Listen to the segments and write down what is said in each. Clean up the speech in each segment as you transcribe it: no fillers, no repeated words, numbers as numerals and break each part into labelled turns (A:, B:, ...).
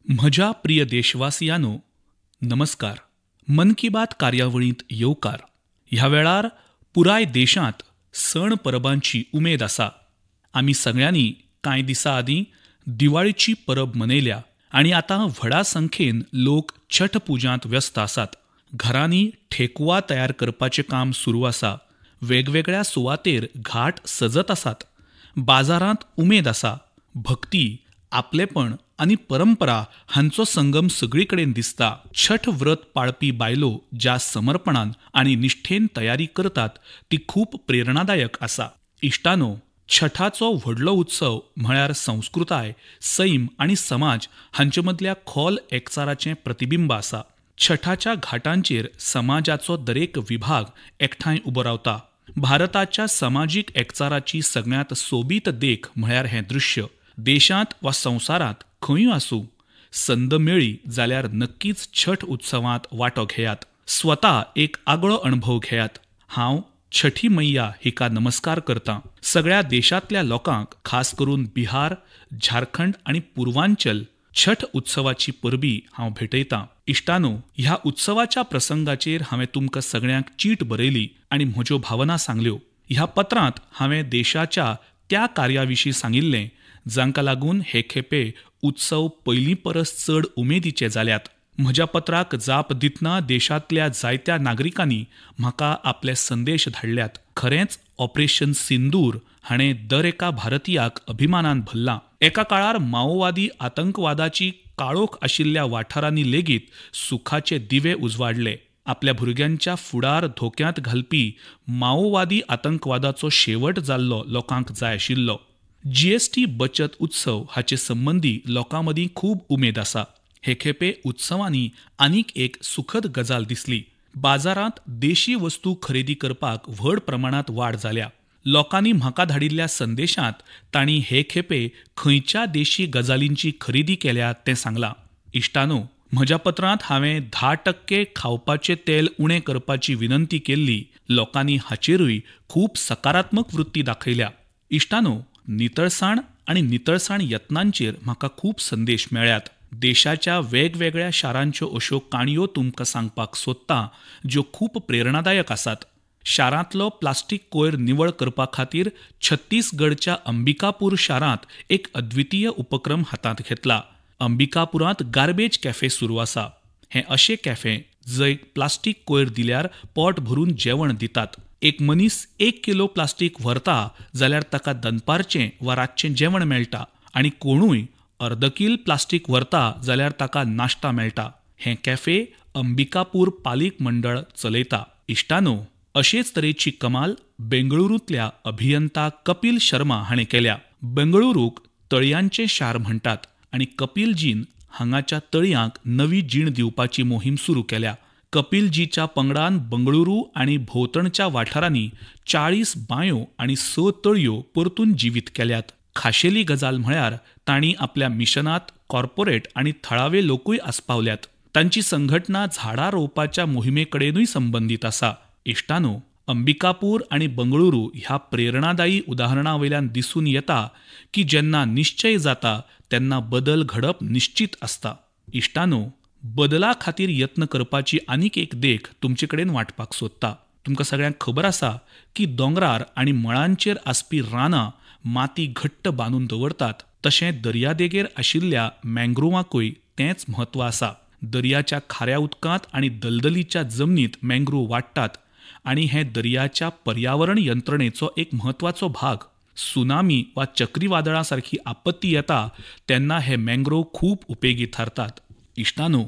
A: म्हज्या प्रिय देशवासियांनो, नमस्कार. मन की बात कार्यावळींत येवकार. ह्या वेळार पुराय देशांत सण परबांची उमेद आसा. आमी सगळ्यांनी कांय दिसां आदीं दिवाळीची परब मनयल्या आनी आतां व्हडा संख्येन लोक छठ पुजांत व्यस्त आसात. घरांनी ठेकुआ तयार करपाचें काम सुरू आसा. वेगवेगळ्या सुवातेर घाट सजत आसात. बाजारांत उमेद आसा. भक्ती, आपलेपण आनी परंपरा हांचो संगम सगळी कडेन दिसता. छठ व्रत पाळपी बायलो ज्या समर्पणान आनी निष्ठेन तयारी करतात ती खूब प्रेरणादायक आसा. इश्टानो, छठाचो व्हडलो उत्सव म्हळ्यार संस्कृताय, सैम आनी समाज हांचे मदल्या खोल एकचाराचें प्रतिबिंब आसा. छठाच्या घाटांचेर समाजाचो दरेक विभाग एकठांय उबो रावता. भारताच्या समाजीक एकचाराची सगळ्यांत सोबीत देख म्हळ्यार हें दृश्य. देशांत वा संवसारांत खंयूय आसूं, संद मेळ्ळी जाल्यार नक्कीच छठ उत्सवांत वांटो घेयात. स्वता एक आगळो अणभव घेयात. हांव छठी मैया हिका नमस्कार करतां. सगळ्या देशांतल्या लोकांक, खास करून बिहार, झारखंड आनी पूर्वांचल छठ उत्सवाची परबी हांव भेटयतां. इश्टानो, ह्या उत्सवाच्या प्रसंगाचेर हांवें तुमकां सगळ्यांक चीट बरयली आनी म्हज्यो भावना सांगल्यो. ह्या पत्रांत हांवें देशाच्या त्या कार्या विशीं सांगिल्लें जांकां लागून हे खेपे उत्सव पयलीं परस चड उमेदीचे जाल्यात. म्हज्या पत्राक जाप दितना देशांतल्या जायत्या नागरिकांनी म्हाका आपले संदेश धाडल्यात. खरेंच ऑपरेशन सिंदूर हाणें दर एका भारतीयाक अभिमानान भरलां. एका काळार माओवादी आतंकवादाची काळोख आशिल्ल्या वाठारांनी लेगीत सुखाचे दिवे उजवाडले. आपल्या भुरग्यांच्या फुडार धोक्यांत घालपी माओवादी आतंकवादाचो शेवट जाल्लो लोकांक जाय आशिल्लो. जीएसटी बचत उत्सव हाचे संबंदी लोकां मदीं खूब उमेद आसा. हे खेपे उत्सवांनी आनीक एक सुखद गजाल दिसली. बाजारांत देशी वस्तू खरेदी करपाक व्हड प्रमाणांत वाड जाल्या. लोकांनी म्हाका धाडिल्ल्या संदेशांत तांणी हे खेपे खंयच्या देशी गजालींची खरेदी केल्या तें सांगलां. इश्टानो, म्हज्या पत्रांत हांवें 10% खावपाचें तेल उणें करपाची विनंती केल्ली. लोकांनी हाचेरूय खूब सकारात्मक वृत्ती दाखयल्या. इश्टानो, नितळसाण आनी नितळसाण यत्नांचेर म्हाका खूब संदेश मेळ्ळ्यात. देशाच्या वेगवेगळ्या शारांच्यो अश्यो काणयो तुमकां सांगपाक सोदता ज्यो खूब प्रेरणादायक आसात. शारांतलो प्लास्टीक कोयर निवळ करपा खातीर छत्तीसगडच्या अंबिकापूर शारांत एक अद्वितीय उपक्रम हातांत घेतला. अंबिकापुरांत गार्बेज कॅफे सुरू आसा. हें अशें कॅफे जंय प्लास्टीक कोयर दिल्यार पोट भरून जेवण दितात. एक मनीस 1 किलो प्लास्टीक व्हरता जाल्यार ताका दनपारचें वा रातचें जेवण मेळटा आनी कोणूय अर्द किल प्लास्टीक व्हरता जाल्यार ताका नाश्ता मेळटा. हें कॅफे अंबिकापूर पालिक मंडळ चलयता. इश्टानो, अशेच तरेची कमाल बेंगळुरूंतल्या अभियंता कपिल शर्मा हाणें केल्या. बेंगळुरूक तळयांचें शार म्हणटात आनी कपिलजीन हांगाच्या तळयांक नवी जीण दिवपाची मोहीम सुरू केल्या. कपिलजीच्या पंगडान बंगळुरू आनी भोंवतणच्या वाठारांनी 40 बांयो आनी 6 तळयो परतून जिवीत केल्यात. खाशेली गजाल म्हळ्यार तांणी आपल्या मिशनांत कॉर्पोरेट आनी थळावे लोकूय आस्पावल्यात. तांची संघटना झाडां रोवपाच्या मोहिमे कडेनूय संबंदीत आसा. इश्टानो, अंबिकापूर आनी बंगळुरू ह्या प्रेरणादायी उदाहरणां वयल्यान दिसून येता की जेन्ना निश्चय जाता तेन्ना बदल घडप निश्चीत आसता. इश्टानो, बदला खातीर यत्न करपाची आनीक एक देख तुमचे कडेन वांटपाक सोदता. तुमकां सगळ्यांक खबर आसा की दोंगरार आनी मळांचेर आसपी रानां माती घट्ट बांदून दवरतात, तशें दर्यादेगेर आशिल्ल्या मँग्रोवांकूय तेंच म्हत्व आसा. दर्याच्या खाऱ्या उदकांत आनी दलदलीच्या जमनीत मँग्रोव वाडटात आनी हें दर्याच्या पर्यावरण यंत्रणेचो एक म्हत्वाचो भाग. सुनामी वा चक्रीवादळां सारकी आपत्ती येता तेन्ना हे मँग्रोव खूब उपेगी थारतात. इश्टानो,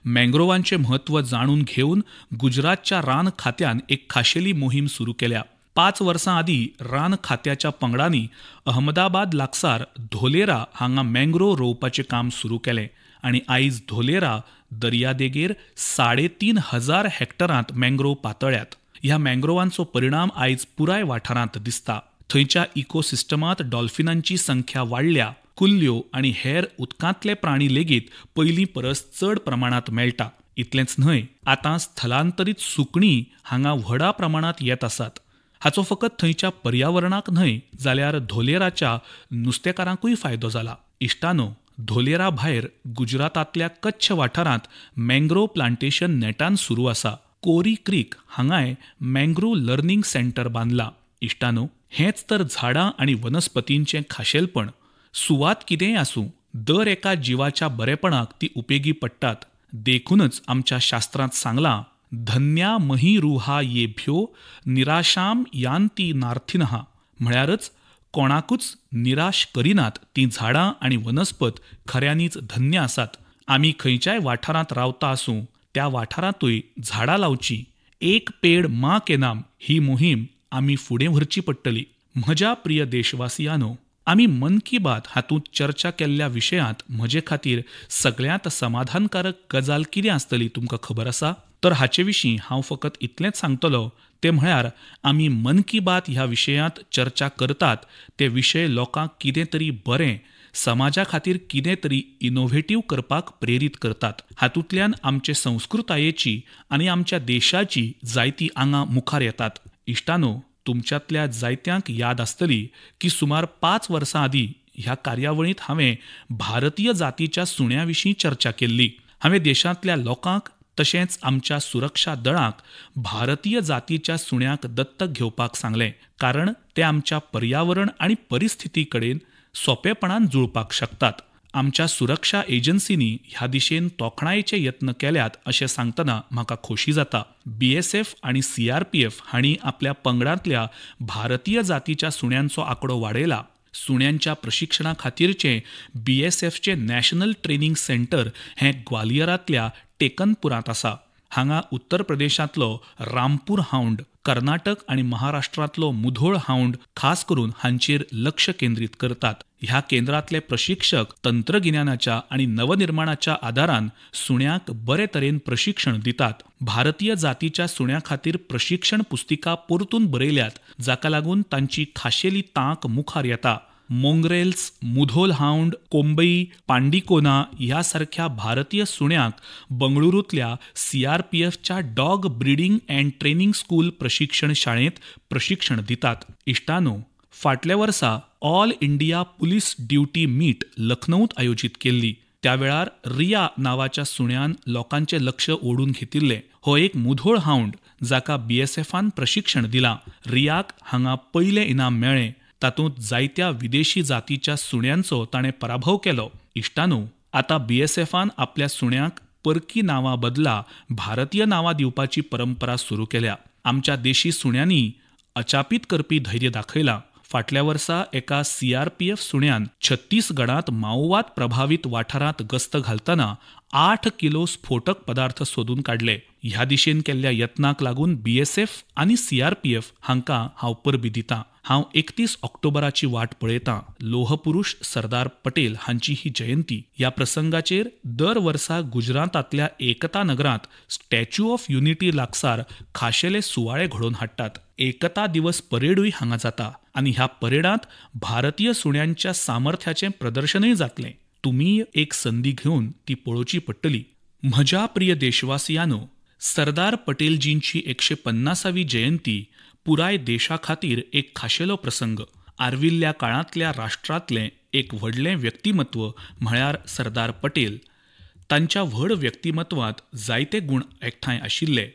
A: मँग्रोवांचें म्हत्व जाणून घेवन गुजरातच्या रान खात्यान एक खाशेली मोहीम सुरू केल्या. 5 वर्सां आदीं रान खात्याच्या पंगडांनी अहमदाबाद लागसार धोलेरा हांगा मँग्रोव रोवपाचें काम सुरू केलें आनी आयज धोलेरा दर्यादेगेर 3500 हॅक्टरांत मँग्रोव पातळ्यात. ह्या मँग्रोवांचो परिणाम आयज पुराय वाठारांत दिसता. थंयच्या इकोसिस्टमांत डॉल्फिनांची संख्या वाडल्या. कुल्ल्यो आनी हेर उदकांतले प्राणी लेगीत पयलीं परस चड प्रमाणांत मेळटा. इतलेंच न्हय, आतां स्थलांतरीत सुकणीं हांगा व्हडा प्रमाणांत येत आसात. हाचो फकत थंयच्या पर्यावरणाक न्हय जाल्यार धोलेराच्या नुस्तेकारांकूय फायदो जाला. इश्टानो, धोलेरा भायर गुजरातांतल्या कच्छ वाठारांत मँग्रोव प्लांटेशन नेटान सुरू आसा. कोरी क्रीक हांगाय मँग्रोव लर्निंग सेंटर बांदलां. इश्टांनो, हेंच तर झाडां आनी वनस्पतींचें खाशेलपण. सुवात कितेंय आसूं, दर एका जिवाच्या बरेपणाक ती उपेगी पडटात. देखूनच आमच्या शास्त्रांत सांगलां, धन्या महीरुहा येभ्यो निराशाम यान्ति नार्थिनः. म्हळ्यारच कोणाकूच निराश करिनात तीं झाडां आनी वनस्पत खऱ्यांनीच धन्य आसात. आमी खंयच्याय वाठारांत रावता आसूं, त्या वाठारांतूय झाडां लावचीं. एक पेड माँ के नाम ही मोहीम आमी फुडें व्हरची पडटली. म्हज्या प्रिय देशवासियांनो, आमी मन की बात हातूंत चर्चा केल्ल्या विशयांत म्हजे खातीर सगळ्यांत समाधानकारक गजाल कितें आसतली तुमकां खबर आसा? तर हाचे विशीं हांव फकत इतलेंच सांगतलो तें म्हळ्यार आमी मन की बात ह्या विशयांत चर्चा करतात ते विशय लोकांक कितें तरी बरें, समाजा खातीर कितें तरी इनोव्हेटीव करपाक प्रेरीत करतात. हातूंतल्यान आमचे संस्कृतायेची आनी आमच्या देशाची जायतीं आंगां मुखार येतात. इश्टांनो, तुमच्यांतल्या जायत्यांक याद आसतली की सुमार 5 वर्सां आदीं ह्या कार्यावळींत हांवें भारतीय जातीच्या सुण्यां विशीं चर्चा केल्ली. हांवें देशांतल्या लोकांक तशेंच आमच्या सुरक्षा दळांक भारतीय जातीच्या सुण्यांक दत्तक घेवपाक सांगलें, कारण ते आमच्या पर्यावरण आनी परिस्थिती कडेन सोंपेपणान जुळपाक शकतात. आमच्या सुरक्षा एजन्सींनी ह्या दिशेन तोखणायेचे यत्न केल्यात अशें सांगतना म्हाका खोशी जाता. बीएसएफ आनी सीआरपीएफ हांणी आपल्या पंगडांतल्या भारतीय जातीच्या सुण्यांचो आंकडो वाडयला. सुण्यांच्या प्रशिक्षणा खातीरचें बीएसएफचें नॅशनल ट्रेनिंग सेंटर हें ग्वालियरांतल्या टेकनपुरांत आसा. हांगा उत्तर प्रदेशांतलो रामपूर हावंड, कर्नाटक आनी महाराष्ट्रांतलो मुधोळ हावंड खास करून हांचेर लक्ष केंद्रीत करतात. ह्या केंद्रांतले प्रशिक्षक तंत्रगिन्यानाच्या आनी नवनिर्माणाच्या आदारान सुण्यांक बरे तरेन प्रशिक्षण दितात. भारतीय जातीच्या सुण्यां खातीर प्रशिक्षण पुस्तिका परतून बरयल्यात, जाका लागून तांची खाशेली तांक मुखार येता. मोंग्रेल्स, मुधोल हावंड, कोंबई, पांडिकोना ह्या सारख्या भारतीय सुण्यांक बंगळुरूंतल्या सीआरपीएफच्या dog breeding and training school प्रशिक्षण शाळेंत प्रशिक्षण दितात. इश्टांनो, फाटल्या वर्सा all India police duty meet लखनौत आयोजीत केल्ली. त्या वेळार रिया नांवाच्या सुण्यान लोकांचें लक्ष ओडून घेतिल्लें. हो एक मुधोळ हावंड जाका बीएसएफान प्रशिक्षण दिलां. रियाक हांगा पयलें इनाम मेळ्ळें. तातूंत जायत्या विदेशी जातीच्या सुण्यांचो ताणें पराभव केलो. इश्टांनो, आतां बीएसएफान आपल्या सुण्यांक परकी नांवां बदला भारतीय नांवां दिवपाची परंपरा सुरू केल्या. आमच्या देशी सुण्यांनी अचापीत करपी धैर्य दाखयलां. फाटल्या वर्सा एका सीआरपीएफ सुण्यान छत्तीसगडांत माओवाद प्रभावीत वाठारांत गस्त घालतना 8 किलो स्फोटक पदार्थ सोदून काडले. ह्या दिशेन केल्ल्या यत्नाक लागून बीएसएफ आनी सीआरपीएफ हांकां हांव परबीं दितां. हांव 31 ऑक्टोबराची वाट पळयतां. लोहपुरुष सरदार पटेल हांची ही जयंती. ह्या प्रसंगाचेर दर वर्सा गुजरातांतल्या एकता नगरांत स्टॅच्यू ऑफ युनिटी लागसार खाशेले सुवाळे घडोवन हाडटात. एकता दिवस परेडूय हांगा जाता आनी ह्या परेडांत भारतीय सुण्यांच्या सामर्थ्याचें प्रदर्शनूय जातलें. तुमीय एक संदी घेवन ती पळोवची पडटली. म्हज्या प्रिय देशवासियांनो, सरदार पटेलजींची 150वी जयंती पुराय देशा खातीर एक खाशेलो प्रसंग. आर्विल्ल्या काळांतल्या राष्ट्रांतलें एक व्हडलें व्यक्तिमत्व म्हळ्यार सरदार पटेल. तांच्या व्हड व्यक्तिमत्वांत जायते गूण एकठांय आशिल्ले.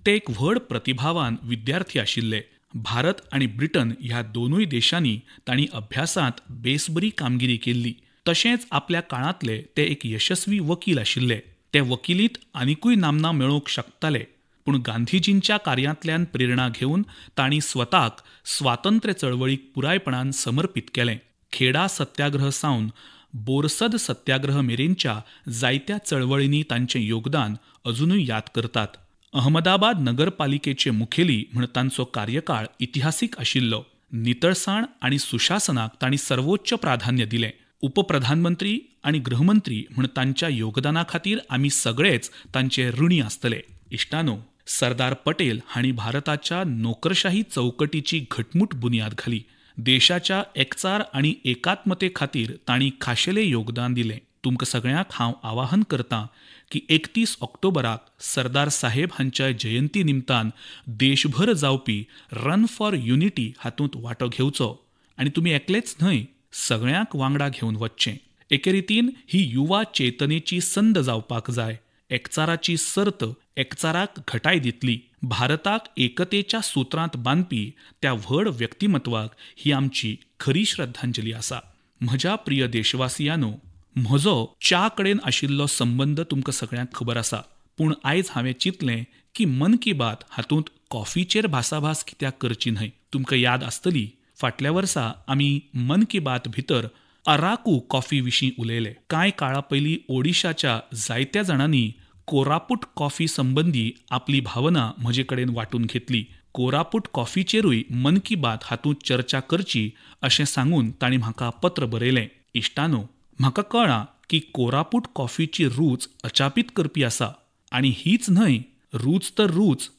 A: ते एक व्हड प्रतिभावान विद्यार्थी आशिल्ले. भारत आनी ब्रिटन ह्या दोनूय देशांनी तांणी अभ्यासांत बेसबरी कामगिरी केल्ली. तशेंच आपल्या काळांतले ते एक यशस्वी वकील आशिल्ले. ते वकिलींत आनिकूय नामना मेळोवंक शकताले, पूण गांधीजींच्या कार्यांतल्यान प्रेरणा घेवन तांणी स्वताक स्वातंत्र्य चळवळीक पुरायपणान समर्पीत केलें. खेडा सत्याग्रह सावन बोरसद सत्याग्रह मेरेनच्या जायत्या चळवळींनी तांचें योगदान अजुनूय याद करतात. अहमदाबाद नगरपालिकेचे मुखेली म्हूण तांचो कार्यकाळ इतिहासीक आशिल्लो. नितळसाण आनी सुशासनाक तांणी सर्वोच्च प्राधान्य दिलें. उपप्रधानमंत्री आनी गृहमंत्री म्हूण तांच्या योगदाना खातीर आमी सगळेच तांचे ऋणी आसतले. इश्टांनो, सरदार पटेल हांणी भारताच्या नोकरशाही चौकटीची घटमूट बुन्याद घाली. देशाच्या एकचार आनी एकात्मते खातीर तांणी खाशेलें योगदान दिलें. तुमकां सगळ्यांक हांव आवाहन करतां की 31 ऑक्टोबराक सरदार साहेब हांच्या जयंती निमतान देशभर जावपी रन फॉर युनिटी हातूंत वांटो घेवचो आनी तुमी एकलेच न्हय, सगळ्यांक वांगडा घेवन वचचें. एके रितीन ही युवा चेतनेची संद जावपाक जाय. एकचाराची सर्त एकचाराक घटाय दितली. भारताक एकतेच्या सुत्रांत बांदपी त्या व्हड व्यक्तिमत्वाक ही आमची खरी श्रद्धांजली आसा. म्हज्या प्रिय देशवासियांनो, म्हजो च्या कडेन आशिल्लो संबंद तुमकां सगळ्यांक खबर आसा. पूण आयज हांवें चिंतलें की मन की बात हातूंत कॉफीचेर भासाभास कित्याक करची न्हय. तुमकां याद आसतली, फाटल्या वर्सा आमी मन की बात भितर अराकू कॉफी विशीं उलयले. कांय काळा पयलीं ओडिशाच्या जायत्या जाणांनी कोरापूट कॉफी संबंदी आपली भावना म्हजे कडेन वांटून घेतली. कोरापूट कॉफीचेरूय मन की बात हातूंत चर्चा करची अशें सांगून तांणी म्हाका पत्र बरयलें. इश्टानो, म्हाका कळ्ळां की कोरापूट कॉफीची रूच अचापीत करपी आसा. आनी हीच न्हय, रूच तर रूच,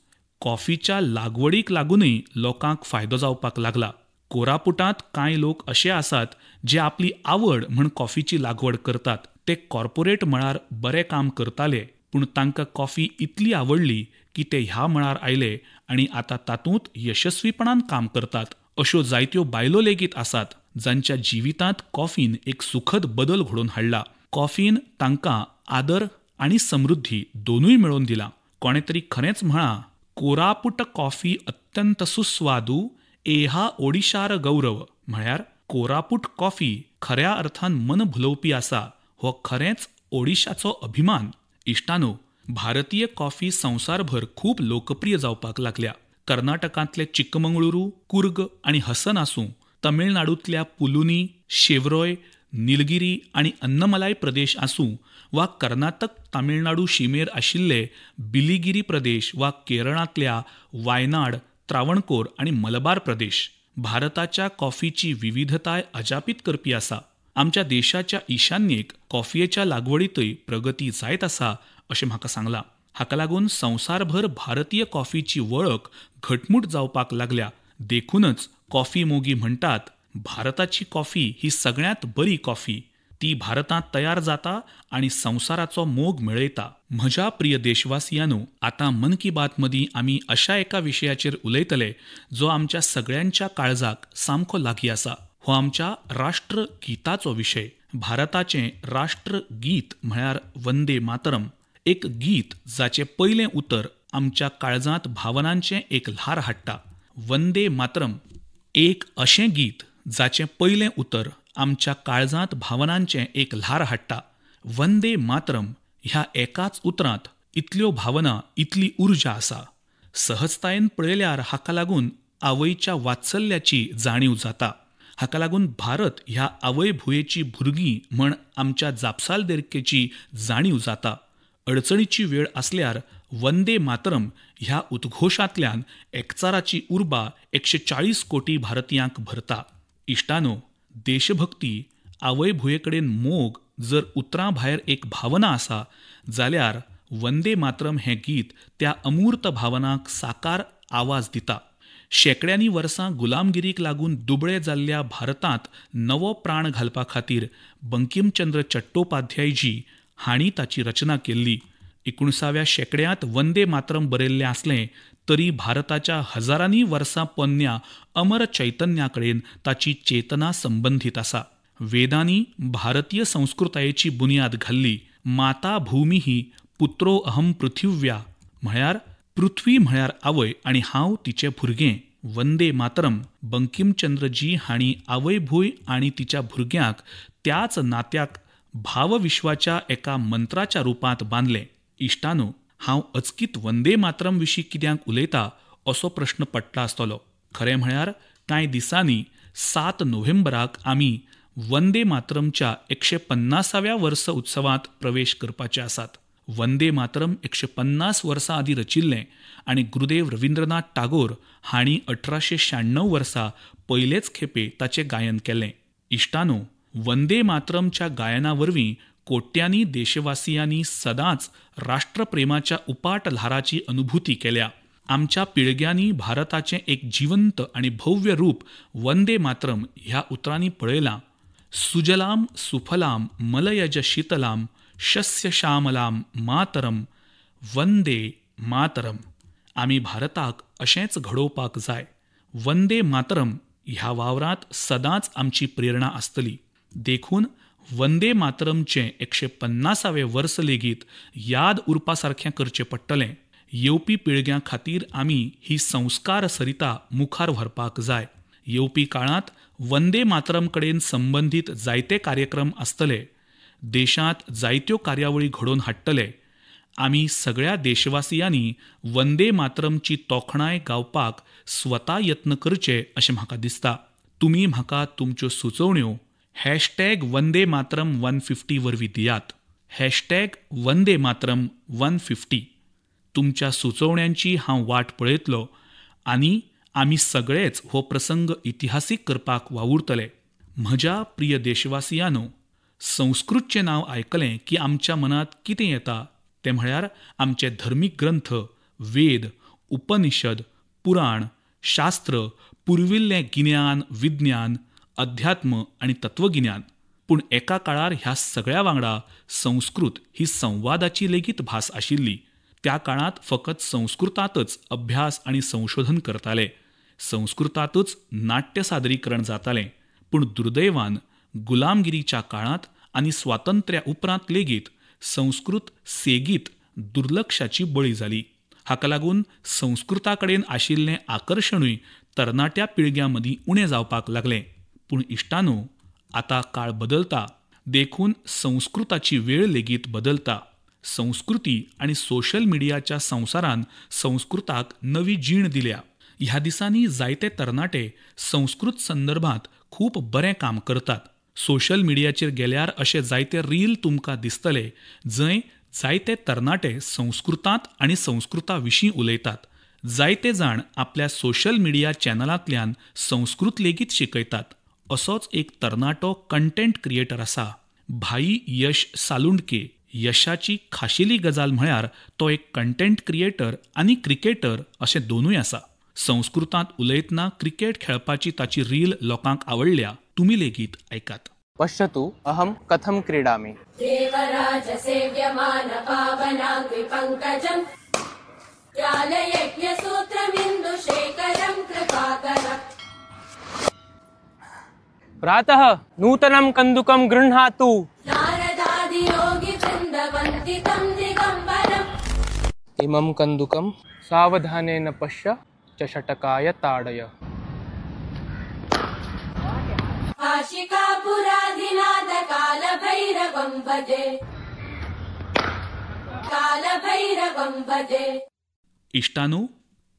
A: कॉफीच्या लागवडीक लागूनय लोकांक फायदो जावपाक लागला. कोरापुटांत कांय लोक अशे आसात जे आपली आवड म्हण कॉफीची लागवड करतात. ते कॉर्पोरेट मळार बरें काम करताले, पूण तांकां कॉफी इतली आवडली की ते ह्या मळार आयले आनी आतां तातूंत यशस्वीपणान काम करतात. अश्यो जायत्यो बायलो लेगीत आसात जांच्या जिवितांत कॉफीन एक सुखद बदल घडोवन हाडला. कॉफीन तांकां आदर आनी समृद्धी दोनूय मेळोवन दिला. कोणें तरी खरेंच म्हळां, कोरापूट कॉफी अत्यंत सुस्वादू एहा ओडिशार गौरव. म्हळ्यार कोरापूट कॉफी खऱ्या अर्थान मन भुलोवपी आसा. हो खरेंच ओडिशाचो अभिमान. इश्टानो, भारतीय कॉफी संवसारभर खूब लोकप्रिय जावपाक लागल्या. कर्नाटकांतले चिक्कमंगळुरू, कुर्ग आनी हसन आसूं, तमिळनाडूंतल्या पुलुनी, शेवरोय, निलगिरी आनी अन्नमलाय प्रदेश आसूं वा कर्नाटक तामिळनाडू शिमेर आशिल्ले बिलिगिरी प्रदेश वा केरळांतल्या वायनाड, त्रावणकोर आनी मलबार प्रदेश, भारताच्या कॉफीची विविधताय अजापीत करपी आसा. आमच्या देशाच्या ईशान्येक कॉफयेच्या लागवडींतय प्रगती जायत आसा अशें म्हाका सांगलां. हाका लागून संवसारभर भारतीय कॉफीची वळख घटमूट जावपाक लागल्या. देखूनच कॉफी मोगी म्हणटात, भारताची कॉफी ही सगळ्यांत बरी कॉफी. ती भारतांत तयार जाता आनी संवसाराचो मोग मेळयता. म्हज्या प्रिय देशवासियांनो, आतां मन की बात मदीं आमी अशा एका विशयाचेर उलयतले जो आमच्या सगळ्यांच्या काळजाक सामको लागीं आसा. हो आमच्या राष्ट्रगीताचो विशय. भारताचें राष्ट्रगीत म्हळ्यार वंदे मातरम. एक गीत जाचें पयलें उतर आमच्या काळजांत भावनांचें एक ल्हार हाडटा. वंदे मातरम एक अशें गीत जाचें पयलें उतर आमच्या काळजांत भावनांचें एक ल्हार हाडटा. वंदे मातरम ह्या एकाच उतरांत इतल्यो भावना, इतली उर्जा आसा. सहजतायेन पळयल्यार हाका लागून आवयच्या वात्सल्याची जाणीव जाता. हाका लागून भारत ह्या आवयभुंयेची भुरगीं म्हण आमच्या जापसालदारकेची जाणीव जाता. अडचणीची वेळ आसल्यार वंदे मातरम ह्या उद्घोशांतल्यान एकचाराची उर्बा 140 कोटी भारतीयांक भरता. इश्टानो, देशभक्ती, आवयभुंये कडेन मोग जर उतरां भायर एक भावना आसा जाल्यार वंदे मातरम हें गीत त्या अमूर्त भावनांक साकार आवाज दिता. शेंकड्यांनी वर्सां गुलामगिरीक लागून दुबळे जाल्ल्या भारतांत नवो प्राण घालपा खातीर बंकिमचंद्र चट्टोपाध्यायजी हांणी ताची रचना केल्ली. 19व्या शेंकड्यांत वंदे मातरम बरयल्लें आसलें तरी भारताच्या हजारांनी वर्सां पोन्न्या अमर चैतन्या कडेन ताची चेतना संबंदीत आसा. वेदांनी भारतीय संस्कृतायेची बुन्याद घाल्ली. माता भूमी ही पुत्रो अहम पृथिव्या, म्हळ्यार पृथ्वी म्हळ्यार आवय आनी हांव तिचें भुरगें. वंदे मातरम बंकिमचंद्रजी हांणी आवयभूंय आनी तिच्या भुरग्यांक त्याच नात्याक भावविश्वाच्या एका मंत्राच्या रुपांत बांदलें. इश्टानो, हांव अचकीत वंदे मातरम विशीं कित्याक उलयता असो प्रश्न पडटा आसतलो. खरें म्हळ्यार कांय दिसांनी 7 नोव्हेंबराक आमी वंदे मातरमच्या 150व्या वर्स उत्सवांत प्रवेश करपाचे आसात. वंदे मातरम 150 वर्सां आदीं रचिल्लें आनी गुरुदेव रवींद्रनाथ टागोर हांणी 1896 वर्सा पयलेच खेपे ताचें गायन केलें. इश्टानो, वंदे मातरमच्या गायना वरवीं कोट्यांनी देशवासियांनी सदांच राष्ट्रप्रेमाच्या उपाट ल्हाराची अनुभूती केल्या. आमच्या पिळग्यांनी भारताचें एक जिवंत आनी भव्य रूप वंदे मातरम ह्या उतरांनी पळयलां. सुजलाम सुफलाम मलयज शीतलाम शस्य श्यामलाम मातरम वंदे मातरम. आमी भारताक अशेंच घडोवपाक जाय. वंदे मातरम ह्या वावरांत सदांच आमची प्रेरणा आसतली. देखून वंदे मातरमचें 150वें वर्स लेगीत याद उरपा सारकें करचें पडटलें. येवपी पिळग्यां खातीर आमी ही संस्कार सरिता मुखार व्हरपाक जाय. येवपी काळांत वंदे मातरम कडेन संबंदीत जायते कार्यक्रम आसतले. देशांत जायत्यो कार्यावळी घडोवन हाडटले. आमी सगळ्या देशवासियांनी वंदे मातरमची तोखणाय गावपाक स्वता यत्न करचे अशें म्हाका दिसता. तुमी म्हाका तुमच्यो सुचोवण्यो #वंदेमातरम150 वरवीं दियात. #वंदेमातरम150. तुमच्या सुचोवण्यांची हांव वाट पळयतलो आनी आमी सगळेच हो प्रसंग इतिहासीक करपाक वावुरतले. म्हज्या प्रिय देशवासियांनो, संस्कृतचें नांव आयकलें की आमच्या मनांत कितें येता तें म्हळ्यार आमचे धर्मीक ग्रंथ, वेद, उपनिषद, पुराण, शास्त्र, पुर्विल्लें गिन्यान, विज्ञान, अध्यात्म आनी तत्वगिन्यान. पूण एका काळार ह्या सगळ्या वांगडा संस्कृत ही संवादाची लेगीत भास आशिल्ली. त्या काळांत फकत संस्कृतांतच अभ्यास आनी संशोधन करताले. संस्कृतांतच नाट्य सादरीकरण जातालें. पूण दुर्दैवान गुलामगिरीच्या काळांत आनी स्वातंत्र्या उपरांत लेगीत संस्कृत सेगीत दुर्लक्षाची बळी जाली. हाका लागून संस्कृता कडेन आशिल्लें आकर्शणूय तरणाट्या पिळग्यां मदीं उणें जावपाक लागलें. पूण इश्टानो, आतां काळ बदलता, देखून संस्कृताची वेळ लेगीत बदलता. संस्कृती आनी सोशल मिडियाच्या संवसारान संस्कृताक नवी जीण दिल्या. ह्या दिसांनी जायते तरणाटे संस्कृत संदर्भांत खूब बरें काम करतात. सोशल मिडियाचेर गेल्यार अशे जायते रील तुमकां दिसतले जंय जायते तरणाटे संस्कृतांत आनी संस्कृता विशीं उलयतात. जायते जाण आपल्या सोशल मिडिया चॅनलांतल्यान संस्कृत लेगीत शिकयतात. असोच एक तरणाटो कंटेंट क्रिएटर आसा, भाई यश सालुंडके. यशाची खाशेली गजाल म्हळ्यार तो एक कंटेंट क्रिएटर आनी क्रिकेटर अशें दोनूय आसा. संस्कृतांत उलयतना क्रिकेट खेळपाची ताची रील लोकांक आवडल्या. तुमी लेगीत आयकात.
B: पश्यतु अहं कथं क्रीडामि.
C: देवराजसेव्यमानपावनाङ्घ्रिपङ्कजं ज्ञानयज्ञसूत्रमिन्दुशेखरं कृपाकरम्.
B: प्रातः नूतनं कन्दुकं गृह्णातु.
C: नारदादियोगिवृन्दवन्दितं दिगम्बरम्.
B: इमं कन्दुकं सावधानेन पश्य च षटकाय ताडय.
C: काशिकापुराधिनाथकालभैरवं भजे, कालभैरवं भजे.
A: इश्टानो,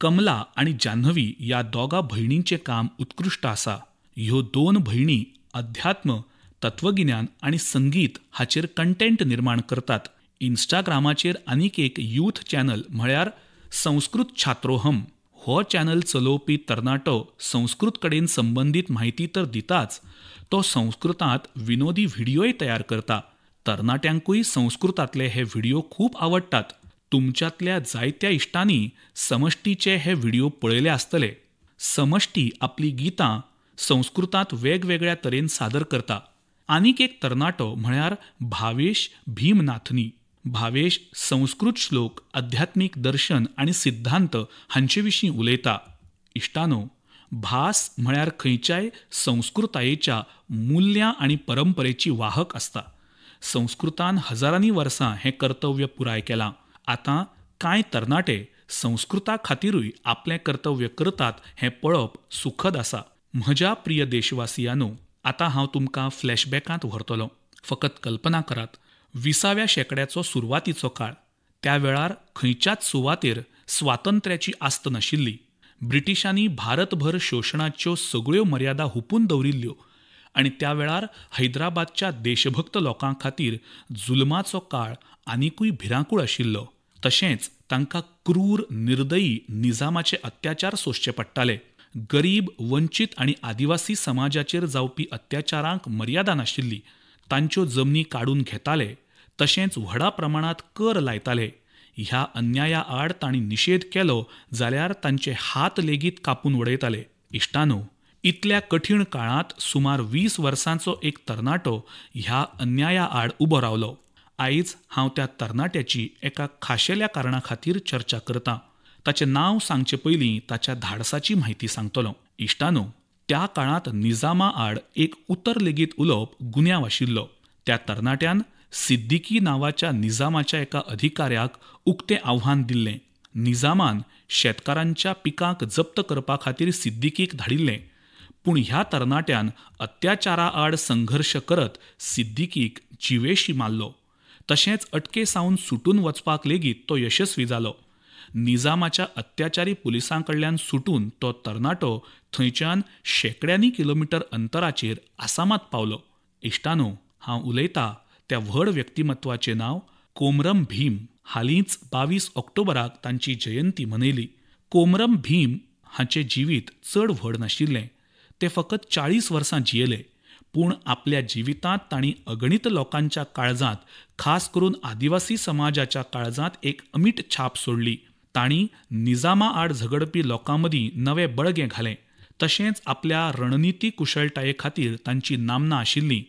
A: कमला आनी जान्हवी ह्या दोगा भयणींचें काम उत्कृश्ट आसा. ह्यो दोन भयणी अध्यात्म, तत्वगिन्यान आनी संगीत हाचेर कंटेंट निर्माण करतात. इन्स्टाग्रामाचेर आनीक एक यूथ चॅनल म्हळ्यार संस्कृत छात्रोहम. हो चॅनल चलोवपी तरणाटो संस्कृत कडेन संबंदीत म्हायती तर दिताच, तो संस्कृतांत विनोदी व्हिडियोय तयार करता. तरणाट्यांकूय संस्कृतांतले हे व्हिडियो खूब आवडटात. तुमच्यांतल्या जायत्या इश्टांनी समष्टीचे हे व्हिडियो पळयले आसतले. समष्टी आपली गितां संस्कृतांत वेगवेगळ्या तरेन सादर करता. आनीक एक तरणाटो म्हळ्यार भावेश भीमनाथनी. भावेश संस्कृत श्लोक, आध्यात्मीक दर्शन आनी सिद्धांत हांचे विशीं उलयता. इश्टानो, भास म्हळ्यार खंयच्याय संस्कृतायेच्या मुल्यां आनी परंपरेची वाहक आसता. संस्कृतान हजारांनी वर्सां हें कर्तव्य पुराय केलां. आतां कांय तरणाटे संस्कृता खातिरूय आपलें कर्तव्य करतात हें पळोवप सुखद आसा. म्हज्या प्रिय देशवासियांनो, आतां हांव तुमकां फ्लॅशबॅकांत व्हरतलो. फकत कल्पना करात, 20व्या शेंकड्याचो सुरवातीचो काळ. त्या वेळार खंयच्याच सुवातेर स्वातंत्र्याची आस्त नाशिल्ली. ब्रिटिशांनी भारतभर शोशणाच्यो सगळ्यो मर्यादा हुपून दवरिल्ल्यो आनी त्या वेळार हैदराबादच्या देशभक्त लोकां खातीर जुलमाचो काळ आनिकूय भिरांकूळ आशिल्लो. तशेंच तांकां क्रूर, निर्दयी निजामाचे अत्याचार सोंसचे पडटाले. गरीब, वंचीत आनी आदिवासी समाजाचेर जावपी अत्याचारांक मर्यादा नाशिल्ली. तांच्यो जमनी काडून घेताले, तशेंच व्हडा प्रमाणांत कर लायताले. ह्या अन्याया आड तांणी निशेध केलो जाल्यार तांचे हात लेगीत कापून उडयताले. इश्टानो, इतल्या कठीण काळांत सुमार 20 वर्सांचो एक तरणाटो ह्या अन्याया आड उबो रावलो. आयज हांव त्या तरणाट्याची एका खाशेल्या कारणा खातीर चर्चा करतां. ताचें नांव सांगचे पयलीं ताच्या धाडसाची म्हायती सांगतलो. इश्टानो, त्या काळांत निजामा आड एक उतर लेगीत उलोवप गुन्यांव आशिल्लो. त्या तरणाट्यान सिद्दीकी नांवाच्या निजामाच्या एका अधिकाऱ्याक उक्तें आव्हान दिल्लें. निजामान शेतकारांच्या पिकांक जप्त करपा खातीर सिद्दीकीक धाडिल्लें. पूण ह्या तरणाट्यान अत्याचारा आड संघर्श करत सिद्दीकीक जिवेशी मारलो. तशेंच अटके सावन सुटून वचपाक लेगीत तो यशस्वी जालो. निजामाच्या अत्याचारी पुलिसां कडल्यान सुटून तो तरणाटो थंयच्यान शेंकड्यांनी किलोमिटर अंतराचेर आसामांत पावलो. इश्टानो, हांव उलयता त्या व्हड व्यक्तिमत्वाचें नांव कोमरम भीम. हालींच 22 ऑक्टोबराक तांची जयंती मनयली. कोमरम भीम हाचें जिवीत चड व्हड नाशिल्लें. ते फकत 40 वर्सां जियेले. पूण आपल्या जिवितांत तांणी अगणित लोकांच्या काळजांत, खास करून आदिवासी समाजाच्या काळजांत एक अमीट छाप सोडली. तांणी निजामा आड झगडपी लोकां मदीं नवें बळगें घालें. तशेंच आपल्या रणनिती कुशळटाये खातीर तांची नामना आशिल्ली.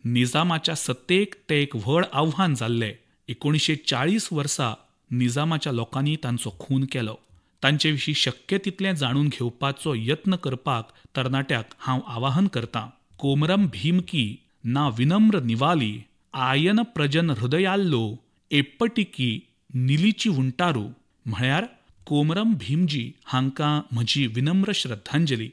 A: निजामाच्या सत्तेक ते एक व्हड आव्हान जाल्ले. 1940 वर्सा निजामाच्या लोकांनी तांचो खून केलो. तांचे विशीं शक्य तितलें जाणून घेवपाचो यत्न करपाक तरणाट्याक हांव आवाहन करतां. कोमरम भीम की ना विनम्र निवाली, आयन प्रजन हृदयाल्लो एप्पटिकी निलीची उंटारू. म्हळ्यार कोमरम भीमजी हांकां म्हजी विनम्र श्रद्धांजली.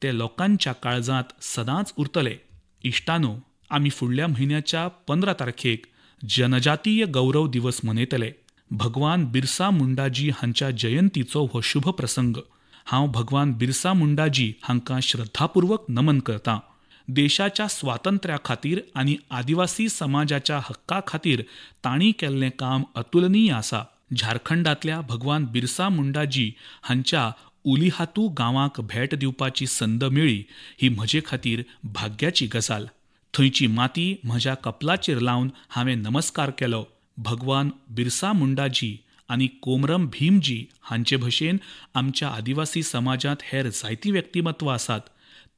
A: ते लोकांच्या काळजांत सदांच उरतले. इश्टानो, आमी फुडल्या म्हयन्याच्या 15 तारखेक जनजातीय गौरव दिवस मनयतले. भगवान बिरसा मुंडाजी हांच्या जयंतीचो हो शुभ प्रसंग. हांव भगवान बिरसा मुंडाजी हांकां श्रद्धापूर्वक नमन करतां. देशाच्या स्वातंत्र्या खातीर आनी आदिवासी समाजाच्या हक्का खातीर तांणी केल्लें काम अतुलनीय आसा. झारखंडांतल्या भगवान बिरसा मुंडाजी हांच्या उलिहातू गांवाक भेट दिवपाची संद मेळ्ळी ही म्हजे खातीर भाग्याची गजाल. थंयची माती म्हज्या कपलाचेर लावन हांवें नमस्कार केलो. भगवान बिरसा मुंडाजी आनी कोमरम भीमजी हांचे भशेन आमच्या आदिवासी समाजांत हेर जायतीं व्यक्तिमत्वां आसात.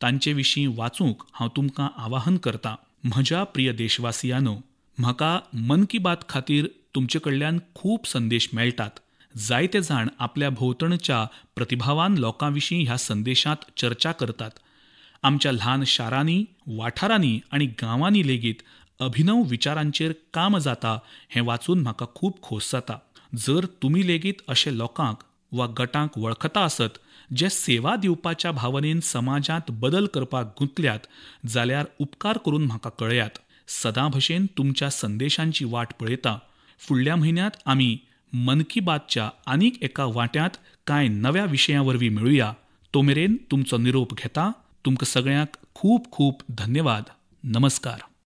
A: तांचे विशीं वाचूंक हांव तुमकां आवाहन करतां. म्हज्या प्रिय देशवासियांनो, म्हाका मन की बात खातीर तुमचे कडल्यान खूब संदेश मेळटात. जायते जाण आपल्या भोंवतणच्या प्रतिभावान लोकां विशीं ह्या संदेशांत चर्चा करतात. आमच्या ल्हान शारांनी, वाठारांनी आनी गांवांनी लेगीत अभिनव विचारांचेर काम जाता हें वाचून म्हाका खूब खोस जाता. जर तुमी लेगीत अशे लोकांक वा गटांक वळखता आसत जे सेवा दिवपाच्या भावनेन समाजांत बदल करपाक गुंतल्यात जाल्यार उपकार करून म्हाका कळयात. सदां भशेन तुमच्या संदेशांची वाट पळयता. फुडल्या म्हयन्यांत आमी मन की बातच्या आनीक एका वांट्यांत कांय नव्या विशयां वरवीं मेळुया. तो मेरेन तुमचो निरोप घेता. तुमकां सगळ्यांक खूब खूब धन्यवाद. नमस्कार.